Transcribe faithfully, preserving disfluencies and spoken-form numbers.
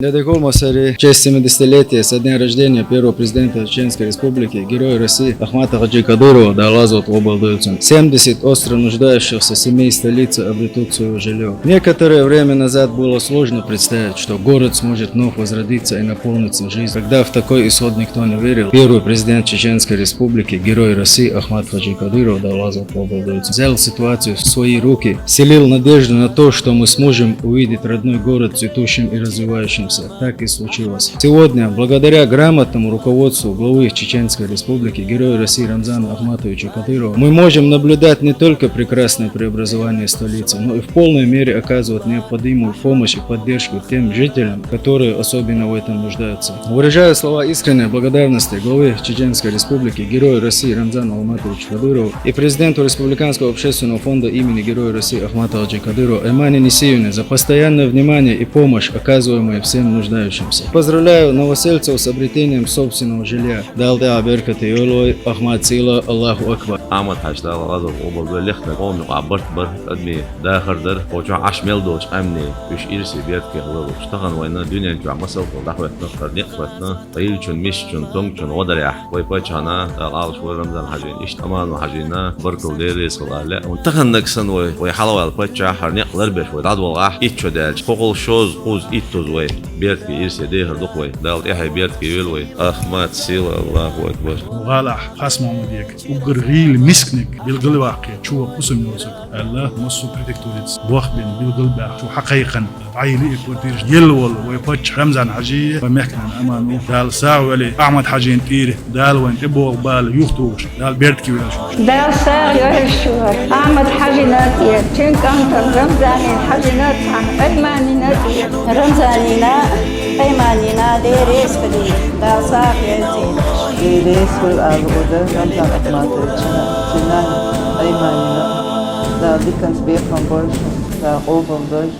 Дядя Кома, сари, в честь семидесятилетия со дня рождения первого президента Чеченской Республики, героя России Ахмата Хаджи Кадырова, Дала лазот обалдуется. Семьдесят остро нуждающихся семей столицы обретут свое жилье. Некоторое время назад было сложно представить, что город сможет вновь возродиться и наполниться жизнью. Когда в такой исход никто не верил, первый президент Чеченской Республики, герой России Ахмат Хаджи Кадыров, Дала лазот обалдуется, взял ситуацию в свои руки, вселил надежду на то, что мы сможем увидеть родной город цветущим и развивающимся. Так и случилось. Сегодня, благодаря грамотному руководству главы Чеченской Республики, героя России Рамзана Ахматовича Кадырова, мы можем наблюдать не только прекрасное преобразование столицы, но и в полной мере оказывать необходимую помощь и поддержку тем жителям, которые особенно в этом нуждаются. Выражаю слова искренней благодарности главы Чеченской Республики, герою России Рамзану Ахматовичу Кадырову и президенту Республиканского общественного фонда имени Героя России Ахмата Хаджи Кадырова Аймане Нисиевне за постоянное внимание и помощь, оказываемую всем нуждающимся. Поздравляю новосельцев с обретением собственного жилья. Дала тӀехьа беркате йойла вай, Ахмат сийлахь, Аллаху акбар. Ахмат Хаджи, Дала лазот обалдойла, лехна къоман юкъа барт бар, адамий дахар дар, кхо чохь Ӏаш мел долчу къаьмнийн уьш ирсе беркате хилар. Тахан вайна дуьнен чохь масал хилла дӀахӀоьттина хӀара некъ хӀоьттина, ткъа йиллачун, мисачун, тонгачун гӀо дарехь, вай паччахьна, Дала къобалдойла вай Рамзан Хьаьжина, иштта Амано Хьаьжина, баркалла, Дела реза хуьлда аьлла. Тахан нагахь санна вай, вай хьалаваьлла паччахь хӀара некъ ларбеш вай дӀадолхахь, итт шо даьлча, кхо кхул шозза, кхузза, иттузза вай беркате ирсе дехар ду-кх вай. Дала тӀехье беркате йойла вай. Ахмат сийлахь, Аллаху акбар. ГӀалахь Хас-Мохьмадега уггар гӀийла мисканиг билгалваккхий, чу ваха хӀусам йоцург аьлла, массо а префектурица бохбина, билгалбаьхна, чу хьакхайкхина, дӀайилла и квартираш, елла волу вай паччахь Рамзан Хьаьжи, вай мехкан нана Амано, Дала сагӀа вели, Ахмат Хьаьжин тӀера Дала вайна тӀебогӀу бала юхатухуш, Дала беркате йойла шуна. Дала сагӀа йойла шуна Ахмат Хьаьжина тӀера, цуьнан кӀантана Рамзанин Хьаьжина, цхьана Айманина тӀера. Рамзанина, Айманина Дела реза хуьлийла, Дала сагӀа йойла церан. Дела реза хуьлда ала гӀо дан Рамзан Ахматовична, цуьнан Айманина. Дала диканца бекхам бойла шуна, Дала къобалдойла.